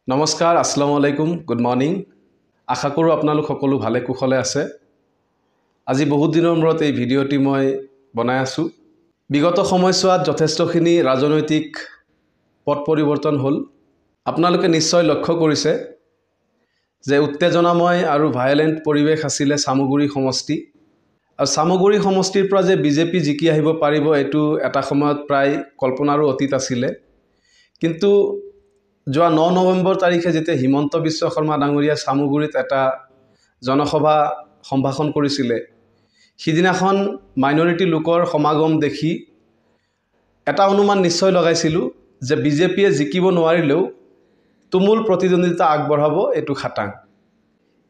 নমস্কাৰ, আসসালামু আলাইকুম, গুড মৰ্ণিং। আশা কৰোঁ আপোনালোক সকলো ভালে কুশলে আছে। আজি বহুত দিনৰ মূৰত এই ভিডিঅ'টি মই বনাই আছোঁ। বিগত সময়ছোৱাত যথেষ্টখিনি ৰাজনৈতিক পট পৰিৱৰ্তন হ'ল। আপোনালোকে নিশ্চয় লক্ষ্য কৰিছে যে উত্তেজনাময় আৰু ভায়লেণ্ট পৰিৱেশ আছিলে চামগুৰি সমষ্টি। আৰু চামগুৰি সমষ্টিৰ পৰা যে বিজেপি জিকি আহিব পাৰিব, এইটো এটা সময়ত প্ৰায় কল্পনাৰো অতীত আছিলে। কিন্তু যোৱা 9 নৱেম্বৰ তাৰিখে যেতিয়া হিমন্ত বিশ্ব শৰ্মা ডাঙৰীয়া চামগুৰিত এটা জনসভা সম্ভাষণ কৰিছিলে, সিদিনাখন মাইনৰিটি লোকৰ সমাগম দেখি এটা অনুমান নিশ্চয় লগাইছিলোঁ যে বিজেপিয়ে জিকিব নোৱাৰিলেও তুমুল প্ৰতিদ্বন্দ্বিতা আগবঢ়াব, এইটো খাটাং।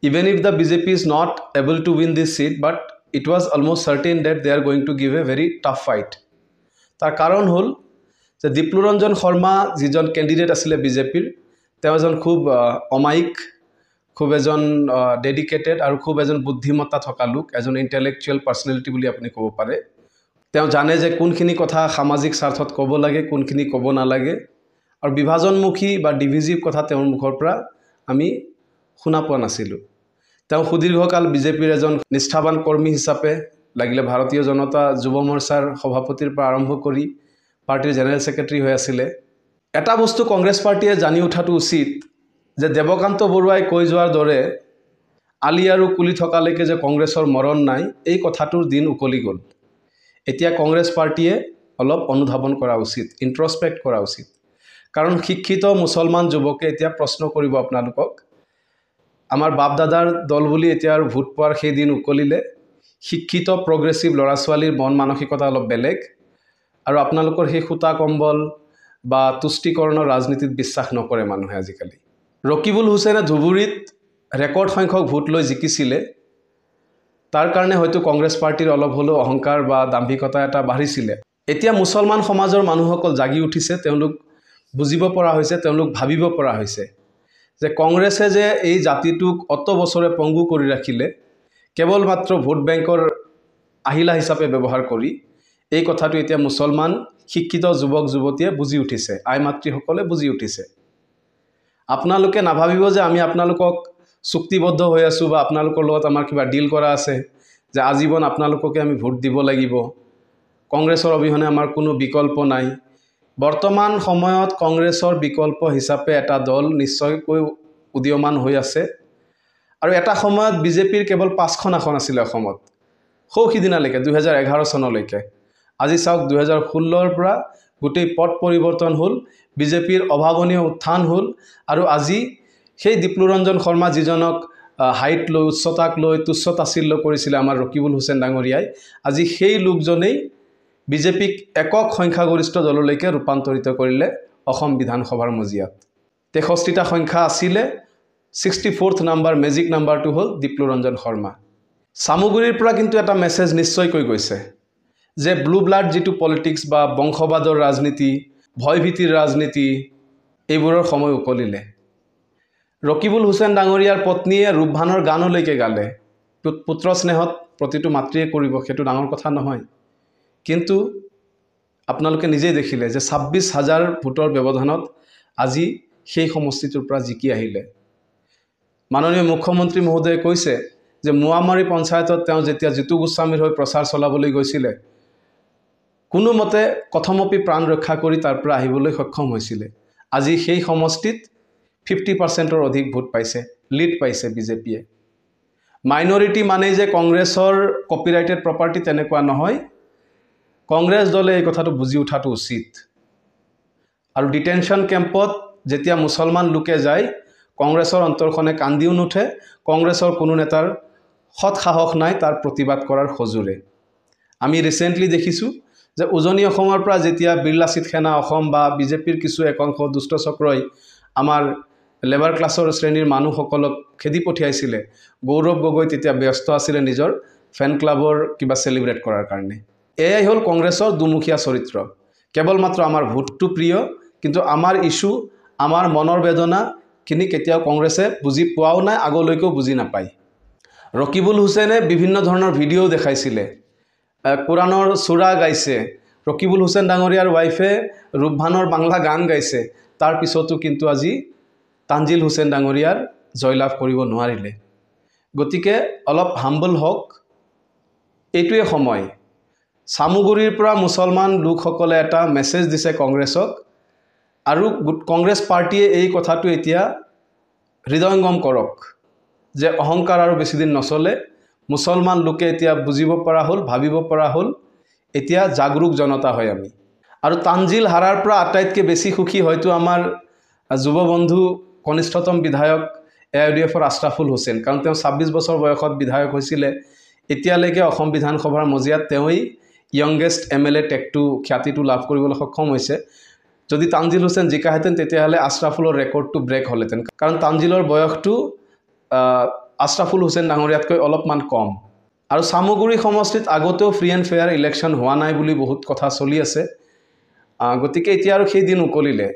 Even if the BJP is not able to win this seat, but it was almost certain that they are going to give a very tough fight. তাৰ কাৰণ হ'ল যে দীপ্লুৰঞ্জন শৰ্মা যিজন কেণ্ডিডেট আছিলে বিজেপিৰ, তেওঁ এজন খুব অমায়িক, খুব এজন ডেডিকেটেড আৰু খুব এজন বুদ্ধিমত্তা থকা লোক, এজন ইণ্টেলেকচুৱেল পাৰ্চনেলিটি বুলি আপুনি ক'ব পাৰে। তেওঁ জানে যে কোনখিনি কথা সামাজিক স্বাৰ্থত ক'ব লাগে, কোনখিনি ক'ব নালাগে, আৰু বিভাজনমুখী বা ডিভিজিভ কথা তেওঁৰ মুখৰ পৰা আমি শুনা পোৱা নাছিলোঁ। তেওঁ সুদীৰ্ঘকাল বিজেপিৰ এজন নিষ্ঠাবান কৰ্মী হিচাপে, লাগিলে ভাৰতীয় জনতা যুৱ মৰ্চাৰ সভাপতিৰ পৰা আৰম্ভ কৰি পাৰ্টীৰ জেনেৰেল ছেক্ৰেটাৰী হৈ আছিলে। এটা বস্তু কংগ্ৰেছ পাৰ্টীয়ে জানি উঠাটো উচিত যে দেৱকান্ত বৰুৱাই কৈ যোৱাৰ দৰে আলি আৰু কুলি থকালৈকে যে কংগ্ৰেছৰ মৰণ নাই, এই কথাটোৰ দিন উকলি গ'ল। এতিয়া কংগ্ৰেছ পাৰ্টীয়ে অলপ অনুধাৱন কৰা উচিত, ইণ্ট্ৰস্পেক্ট কৰা উচিত। কাৰণ শিক্ষিত মুছলমান যুৱকে এতিয়া প্ৰশ্ন কৰিব আপোনালোকক, আমাৰ বাপ দাদাৰ দল বুলি এতিয়া আৰু ভোট পোৱাৰ সেই দিন উকলিলে। শিক্ষিত প্ৰগ্ৰেছিভ ল'ৰা ছোৱালীৰ মন মানসিকতা অলপ বেলেগ, আৰু আপোনালোকৰ সেই সূতা কম্বল বা তুষ্টিকৰণৰ ৰাজনীতিত বিশ্বাস নকৰে মানুহে আজিকালি। ৰকিবুল হুছেইনে ধুবুৰীত ৰেকৰ্ড সংখ্যক ভোট লৈ জিকিছিলে, তাৰ কাৰণে হয়তো কংগ্ৰেছ পাৰ্টীৰ অলপ হ'লেও অহংকাৰ বা দাম্ভিকতা এটা বাঢ়িছিলে। এতিয়া মুছলমান সমাজৰ মানুহসকল জাগি উঠিছে, তেওঁলোক বুজিব পৰা হৈছে, তেওঁলোক ভাবিব পৰা হৈছে যে কংগ্ৰেছে যে এই জাতিটোক অত বছৰে পংগু কৰি ৰাখিলে কেৱল মাত্ৰ ভোট বেংকৰ আহিলা হিচাপে ব্যৱহাৰ কৰি, এই কথাটো এতিয়া মুছলমান শিক্ষিত যুৱক যুৱতীয়ে বুজি উঠিছে, আই মাতৃসকলে বুজি উঠিছে। আপোনালোকে নাভাবিব যে আমি আপোনালোকক চুক্তিবদ্ধ হৈ আছোঁ বা আপোনালোকৰ লগত আমাৰ কিবা ডিল কৰা আছে যে আজীৱন আপোনালোককে আমি ভোট দিব লাগিব, কংগ্ৰেছৰ অবিহনে আমাৰ কোনো বিকল্প নাই। বৰ্তমান সময়ত কংগ্ৰেছৰ বিকল্প হিচাপে এটা দল নিশ্চয়কৈ উদীয়মান হৈ আছে। আৰু এটা সময়ত বিজেপিৰ কেৱল 5খন আসন আছিলে অসমত, সৌ সিদিনালৈকে 2011 চনলৈকে। আজি চাওক 2016ৰ পৰা গোটেই পট পৰিৱৰ্তন হ'ল, বিজেপিৰ অভাৱনীয় উত্থান হ'ল, আৰু আজি সেই দীপ্লুৰঞ্জন শৰ্মা যিজনক হাইট লৈ, উচ্চতাক লৈ তুচ্ছ তাচ্ছিল্য কৰিছিলে আমাৰ ৰকিবুল হুছেইন ডাঙৰীয়াই, আজি সেই লোকজনেই বিজেপিক একক সংখ্যাগৰিষ্ঠ দললৈকে ৰূপান্তৰিত কৰিলে অসম বিধানসভাৰ মজিয়াত। 63টা সংখ্যা আছিলে, 64th number, magic নাম্বাৰটো হ'ল দীপ্লুৰঞ্জন শৰ্মা। চামগুৰিৰ পৰা কিন্তু এটা মেছেজ নিশ্চয়কৈ গৈছে যে ব্লু ব্লাড যিটো পলিটিক্স বা বংশবাদৰ ৰাজনীতি, ভয়ভীতিৰ ৰাজনীতি, এইবোৰৰ সময় উকলিলে। ৰকিবুল হুছেইন ডাঙৰীয়াৰ পত্নীয়ে ৰূপভানৰ গানলৈকে গালে। পুত্ৰ স্নেহত প্ৰতিটো মাতৃয়ে কৰিব, সেইটো ডাঙৰ কথা নহয়। কিন্তু আপোনালোকে নিজেই দেখিলে যে 26,000 ভোটৰ ব্যৱধানত আজি সেই সমষ্টিটোৰ পৰা জিকি আহিলে। মাননীয় মুখ্যমন্ত্ৰী মহোদয়ে কৈছে যে মোৱামাৰী পঞ্চায়তত তেওঁ যেতিয়া জিতু গোস্বামীৰ হৈ প্ৰচাৰ চলাবলৈ গৈছিলে, কোনোমতে কথমপি প্ৰাণ ৰক্ষা কৰি তাৰ পৰা আহিবলৈ সক্ষম হৈছিলে। আজি সেই সমষ্টিত 50%ৰ অধিক ভোট পাইছে, লিড পাইছে বিজেপিয়ে। মাইনৰিটি মানেই যে কংগ্ৰেছৰ কপিৰাইটেড প্ৰপাৰ্টি, তেনেকুৱা নহয়। কংগ্ৰেছ দলে এই কথাটো বুজি উঠাটো উচিত। আৰু ডিটেনশ্যন কেম্পত যেতিয়া মুছলমান লোকে যায়, কংগ্ৰেছৰ অন্তৰখনে কান্দিও নুঠে, কংগ্ৰেছৰ কোনো নেতাৰ সৎ সাহস নাই তাৰ প্ৰতিবাদ কৰাৰ সজোৰে। আমি ৰিচেণ্টলি দেখিছোঁ যে উজনি অসমৰ পৰা যেতিয়া বীৰ লাচিত সেনা অসম বা বিজেপিৰ কিছু একাংশ দুষ্ট চক্ৰই আমাৰ লেবাৰ ক্লাছৰ শ্ৰেণীৰ মানুহসকলক খেদি পঠিয়াইছিলে, গৌৰৱ গগৈ তেতিয়া ব্যস্ত আছিলে নিজৰ ফেন ক্লাবৰ কিবা চেলিব্ৰেট কৰাৰ কাৰণে। এয়াই হ'ল কংগ্ৰেছৰ দুমুখীয়া চৰিত্ৰ। কেৱল মাত্ৰ আমাৰ ভোটটো প্ৰিয়, কিন্তু আমাৰ ইছ্যু, আমাৰ মনৰ বেদনাখিনি কেতিয়াও কংগ্ৰেছে বুজি পোৱাও নাই, আগলৈকেও বুজি নাপায়। ৰকিবুল হুছেইনে বিভিন্ন ধৰণৰ ভিডিঅ' দেখাইছিলে, কোৰাণৰ চূৰা গাইছে, ৰকিবুল হুছেইন ডাঙৰীয়াৰ ৱাইফে ৰূপভানৰ বাংলা গান গাইছে, তাৰ পিছতো কিন্তু আজি তানজিল হুছেইন ডাঙৰীয়াৰ জয়লাভ কৰিব নোৱাৰিলে। গতিকে অলপ হাম্বল হওক, এইটোৱে সময়। চামগুৰিৰ পৰা মুছলমান লোকসকলে এটা মেছেজ দিছে কংগ্ৰেছক, আৰু কংগ্ৰেছ পাৰ্টীয়ে এই কথাটো এতিয়া হৃদয়ংগম কৰক যে অহংকাৰ আৰু বেছিদিন নচলে। মুছলমান লোকে এতিয়া বুজিব পৰা হ'ল, ভাবিব পৰা হ'ল, এতিয়া জাগৰূক জনতা হয় আমি। আৰু তানজিল হাৰাৰ পৰা আটাইতকৈ বেছি সুখী হয়তো আমাৰ যুৱ বন্ধু কনিষ্ঠতম বিধায়ক AIUDFৰ আশৰাফুল হুছেইন, কাৰণ তেওঁ 26 বছৰ বয়সত বিধায়ক হৈছিলে। এতিয়ালৈকে অসম বিধানসভাৰ মজিয়াত তেওঁৱেই য়ংগেষ্ট MLA টেগটো, খ্যাতিটো লাভ কৰিবলৈ সক্ষম হৈছে। যদি তানজিল হুছেইন জিকাহেঁতেন তেতিয়াহ'লে আশৰাফুলৰ ৰেকৰ্ডটো ব্ৰেক হ'লহেঁতেন, কাৰণ তানজিলৰ বয়সটো আশৰাফুল হুছেইন ডাঙৰীয়াতকৈ অলপমান কম। আৰু চামগুৰি সমষ্টিত আগতেও ফ্ৰী এণ্ড ফেয়াৰ ইলেকশ্যন হোৱা নাই বুলি বহুত কথা চলি আছে। গতিকে এতিয়া আৰু সেই দিন উকলিলে।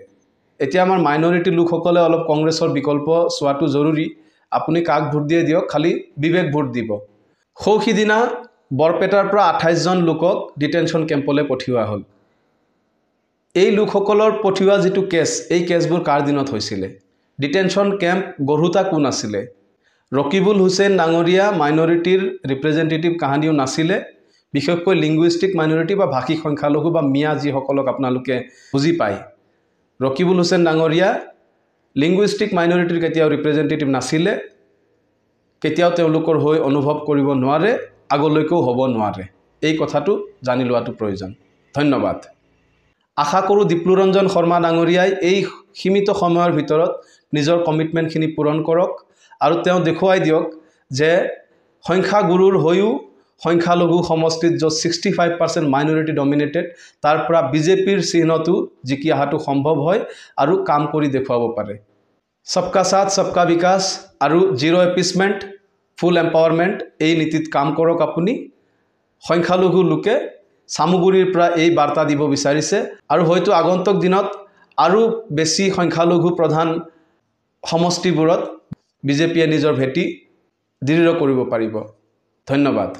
এতিয়া আমাৰ মাইনৰিটি লোকসকলে অলপ কংগ্ৰেছৰ বিকল্প চোৱাটো জৰুৰী। আপুনি কাক ভোট দিয়ে দিয়ক, খালি বিবেক ভোট দিব। সৌ সিদিনা বৰপেটাৰ পৰা 28জন লোকক ডিটেনশ্যন কেম্পলৈ পঠিওৱা হ'ল। এই লোকসকলৰ পঠিওৱা যিটো কেছ, এই কেছবোৰ কাৰ দিনত হৈছিলে? ডিটেনশ্যন কেম্প গঢ়োতা কোন আছিলে? ৰকিবুল হুছেইন ডাঙৰীয়া মাইনৰিটিৰ ৰিপ্ৰেজেণ্টেটিভ কাহানিও নাছিলে, বিশেষকৈ লিংগুইষ্টিক মাইনৰিটি বা ভাষিক সংখ্যালঘু বা মিয়া যিসকলক আপোনালোকে বুজি পায়। ৰকিবুল হুছেইন ডাঙৰীয়া লিংগুইষ্টিক মাইনৰিটিৰ কেতিয়াও ৰিপ্ৰেজেণ্টেটিভ নাছিলে, কেতিয়াও তেওঁলোকৰ হৈ অনুভৱ কৰিব নোৱাৰে, আগলৈকেও হ'ব নোৱাৰে। এই কথাটো জানি লোৱাটো প্ৰয়োজন। ধন্যবাদ। আশা কৰোঁ দীপ্লুৰঞ্জন শৰ্মা ডাঙৰীয়াই এই সীমিত সময়ৰ ভিতৰত নিজৰ কমিটমেণ্টখিনি পূৰণ কৰক আৰু তেওঁ দেখুৱাই দিয়ক যে সংখ্যাগুৰুৰ হৈও সংখ্যালঘু সমষ্টিত য'ত 65% মাইনৰিটি ডমিনেটেড, তাৰ পৰা বিজেপিৰ চিহ্নটো জিকি অহাটো সম্ভৱ হয় আৰু কাম কৰি দেখুৱাব পাৰে। সবকা সাথ সবকা বিকাশ আৰু জিৰ' এপিচমেণ্ট, ফুল এম্পাৱাৰমেণ্ট, এই নীতিত কাম কৰক আপুনি। সংখ্যালঘু লোকে চামগুৰিৰ পৰা এই বাৰ্তা দিব বিচাৰিছে আৰু হয়তো আগন্তুক দিনত আৰু বেছি সংখ্যালঘু প্ৰধান সমষ্টিবোৰত বিজেপিয়ে নিজৰ ভেটি দৃঢ় কৰিব পাৰিব। ধন্যবাদ।